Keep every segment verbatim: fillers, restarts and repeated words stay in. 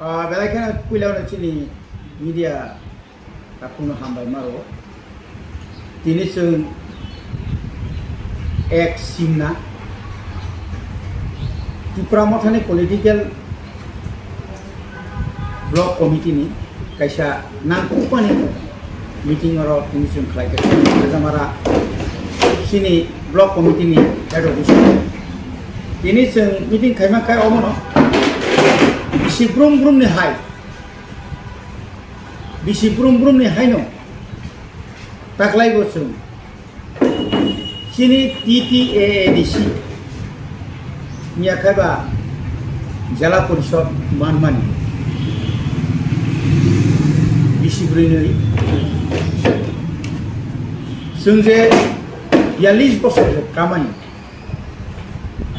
Ah, belai kheno puila no chini media takhukno hambai maro. Tini chwng ek simna Tipra Mothani political block committee ni kaisa nangkukmani meeting oro tini chwng khlai kha. Jamara chini block committee ni head office. Tini chwng meeting khaima khe omono bisi brum brum ni hai, bisi brum brum ni haino taklai bo chwng chini T T A A D C ni yakhai ba Jela Porishod manmani bisi bwrwi nwi chwng je biyalish bosor je kamani,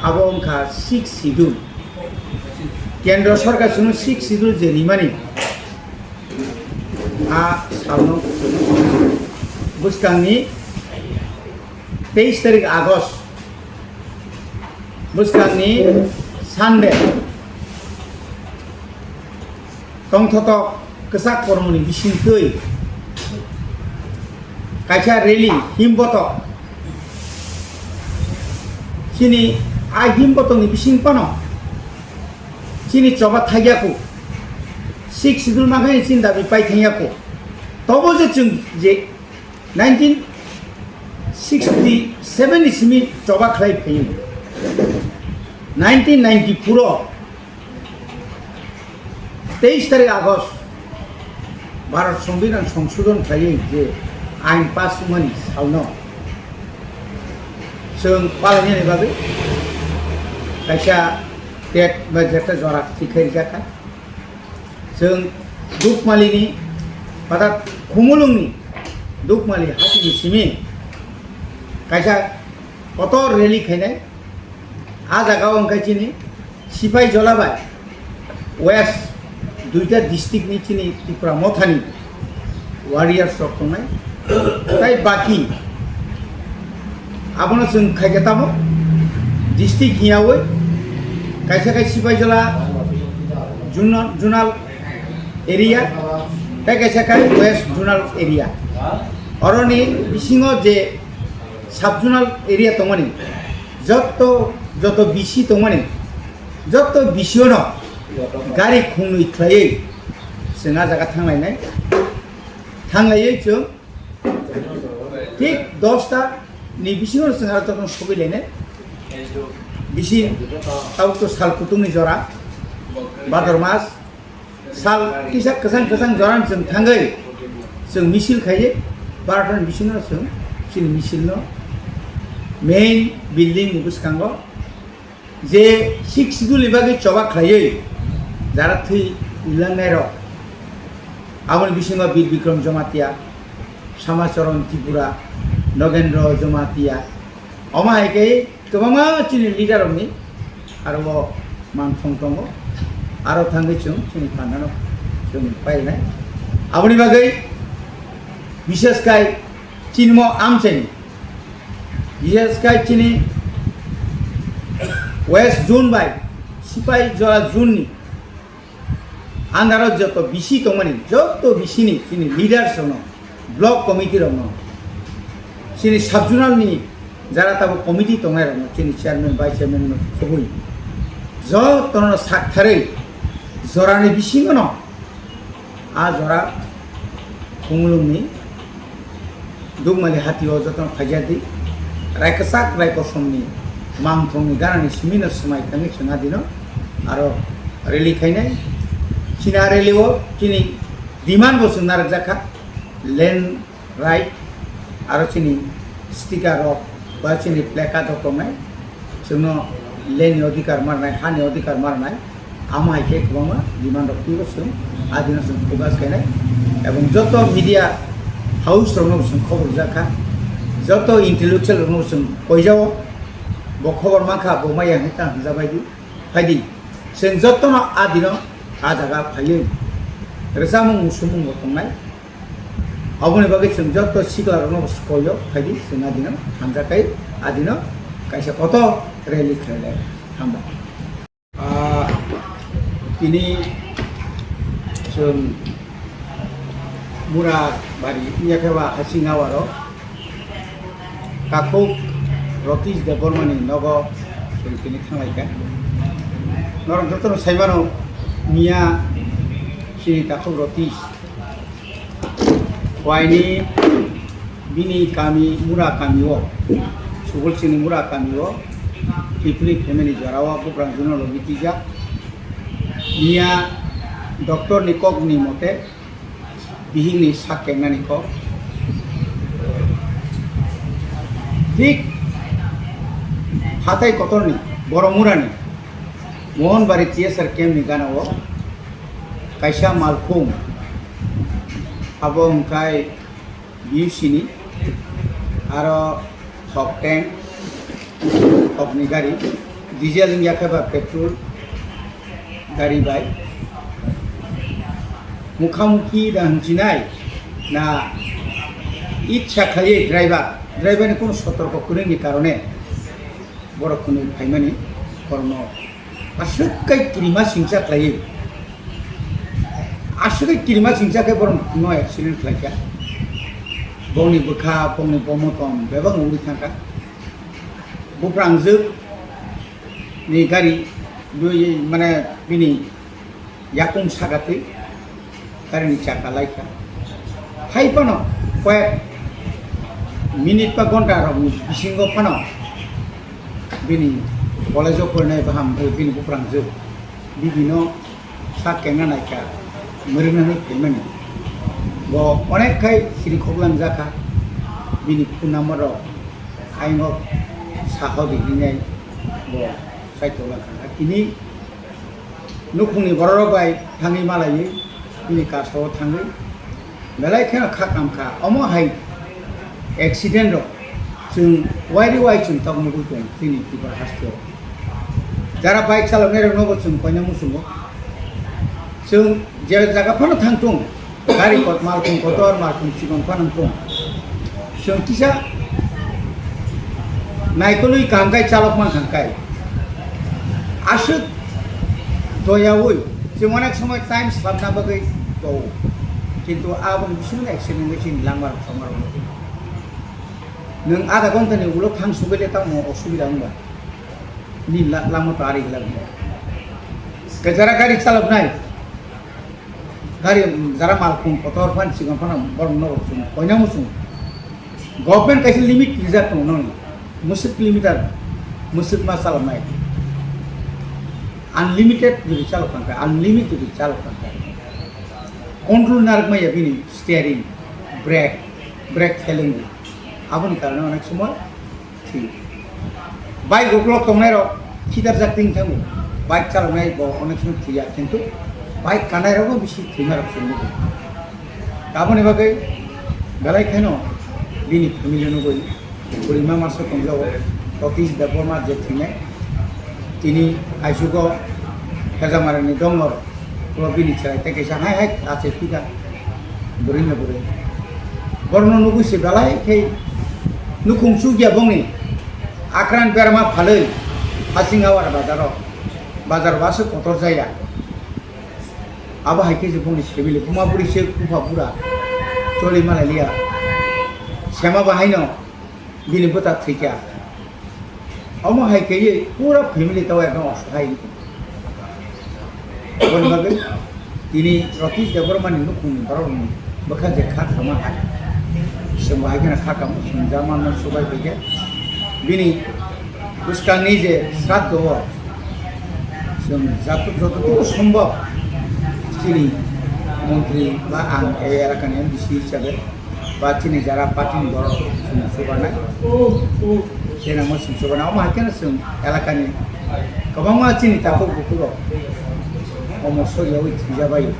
abo wngkha Sixth Schedule. Kendra Sarkar chwngno Sixth Schedule je rimani, a salno bwskangni teis tarik August bwskangni Sunday tongthotok kwchak kormoni bisingtwi kaisa rally himbotok, chini a himbotokni bising phano chini choba thaiyaku, Sixth Schedule mankhai chini dabi pai thangyaku. Tobo je chwng je nineteen sixty seven ni simi choba khlai phaio. Nineteen ninety four o teis tarik August Bharat Songbidan Songsodhon khlaiwi je ain pass wngmani salno chwng palainani bagwi kaisa date ba jeta jora thik khe rijak kha. Chwng Dukmalini, orthat Khumulungni Dukmali hatini simi kaisa kotor rally khainai. A jaga o wngkha chini Sipai Jola bai West duita district ni chini Tipra Mothani warriors rok tongnai. Tai baki abono chwng khaikhe tamo district hiyawi kaisa kaisa Sipai Jola zonal, zonal area, tai kaisa kai West zonal area. Oroni bisingo je sub zonal area tongmani, jotto, joto B C tongmani, jotto B C o no gari khungnwi khlaiwi chwng a jaga thanglainai. Thanglaiwi chwng thik dosta ni bisingo chwng aro jotono sogwi lainai. Bisi tabuk to sal kutung ni jora, Bhador mas, sal kisa kwchang kwchang joran chwng thangwi chwng misil khaiwi barotan bisingo chwng chini misil no main building ni bwskango je Sixth Schedule ni bagwi choba khlaiwi jara thwi uilangnai rok, aboni bisingo Bir Bikram Jamatia, Samacharan Tripura, Nogendra Jamatia, omo hai khe kwbangma chini leader rokni aro o mangthong tongo, aro thangwi chwng chini pandano chwng painai. Aboni bagwi bishes khai chini mo amchaini, bishes khai chini West Zone bai Sipai Jola Zone ni under o joto B C tongmani, joto B C ni chini leaders rokno, block committee rokno, chini sub zonal ni jara tabuk committee tongnai rokno, chini chairman, vice chairman no khobwi jotono saktharwi jorani bisingo no a jora Khumulungni Dukmali hatio jotono khaijadi, rai kwchak rai kosomni mangthongni ganani simino swmai thangwi chwng adino aro rally khainai. Chini a rally o chini demand bo chwng narwkjakha, land right aro chini sticker rok ba chini placard rok tongnai. Chwngno land ni odhikar marnai, ha ni odhikar marnai, amo hai khe kwbangma demand rok twibo chwng adino chwng focus khainai. Ebong joto media house rokno chwng khobor rwjak kha, joto intellectual rokno chwng koijao, bo khobor mankha, bo maya hinwi ta hwnjabai di, phaidi. Chwng jotono adino a jaga phaiwi rwchapmung musumung bo tongnai. Aboni bagwi chwng joto sikla rokno koyo phaidi, chwng adino hamjakwi adino kaisa kotor rally khlailai. Hambai. Ah, tini Chwng Murabari wngya khe ba hasing hawaro Takhuk Ratish Debbarmani nogo chwng tini thanglaikha. Norok jotono saimano, miya chini Takhuk Ratish waini bini kami Mura kamio, Subolchini Mura kamio, Kipli family jorao buprang juno logi twijak. Miya doctor ni kok ni mote, bihik ni sak kengnani kok. Thik hatai kotor ni Boromura ni Mohanbari T S R camp ni gana o kaisa malkhung, abo hwnkhe B U C ni, aro hok tank, hok ni gari, diesel wngya khe ba petrol gari bai mukhamukhi da hwnsinai na itsa khlaiwi driver, driver ni kono sotorko kwrwngni karone borok kwnwi phaimani borokno aswk kai kirima singcha khlaiwi, aswk kai kirima singcha khe borok no accident khlaikha. Bongni bwkha, bongni bomotom bebak wngwi thangkha. Buprangjwk ni gari, mane bini yakung sakatwi garini chakka laikha. Hai phano koyek minute ba ghonta rokni bisingo phano bini college-o porinai baham, eh, bini buprangjwk bibino sak kengna naikha, mwrwknani phaimani. Bo onek khai siri khoklang jakha, bini phone number rok ayung saho di hinai bo saitoklang kha. Tini nukhungni bororok bai thangwi malaiwi bini kasto o thangwi belai kheno kha kam kha. Omo hai accident rok chwng wairi wai chwng tok nugwi tong chini Tripura haste o. Jara bike chaloknai rok nobo chwng koina muchungo. Chwng je jaga phano thang tung, gari kot, malkhung kotor, malkhung chikon phano tung. Chwng kisa naikolwi kaham khai chalok mankha khai. Aswk doyaui chwng onek somoi time slapna bagwi bao. Kintu aboni bisingo accident wngwi chini langma rok chongma rok. Nwng adha ghonta ni ulo thang sugwi le tamo osubida wngba? Ni la-, lama to ari glak. Ke jara gari chalok nai. Gari, mm, jara malkhung kotor phan chikon phano borok no chwng koina muchung. Government kaisa limit rijak tongo no. Musuk kilometer, musuk ma chalok nai. Unlimited jodi chalok thangkha, unlimited jodi chalok thangkha. Control narwk maya bini steering, brake, brake failing. Aboni karone onek somoi thwi. Bike uklok tongnai rok khitarjak twi thango. Bike chaloknai bo onek somoi thwiya, kintu bike kanai rok bisi thwima rok se nugo. Aboni bagwi belai kheno bini family nugwi bwrwima masa tongjago, Totish Debbarma je thwinai. Tini aisugo Hejamarani dongor. Ulo bini chwrai tei kaisa hai hai achai phika bwrwi no bwrwi. Borokno nugwi se belai khe nukhung chukya bongni akran berma phalwi Hasing Hawar bazaro, bazar o aswk kotor jaya. Abo hai khe se bongni family buma bwrwi se bupha bura choli malai liya. Sema bahaino bini bwta thwikha. Omo hai khe pura family tao ekdom aswk hai wngkha. Aboni bagwi tini Ratish Debbarmani nukhungni borokni bwkha je kha kama hai. Chwng bo hai kheno kha kamo, chwng German no subai bai khe. Bini bwskangni je sraddho o chwng joto-, jototoku sombhob chini montri ba ang ei elakani M D C hisabe ba chini jara party ni borok chwng chubanai. Chini mo chwng chubanai, omo hai kheno chwng elakani kwbangma chini takhuk bukhuk rok omo soriyawi thwijabaio,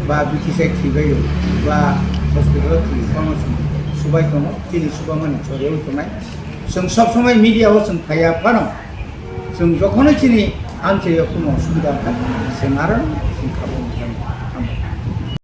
ba B T C thwibaio, ba hospital o thwi, omo chwng chubai tongo, chini chubamani soriyawi tongnai. Chwng sob somoi media o chwng phaiya phano chwng jokhonoi chini amchaio kuno osubida wngkha, chwng aro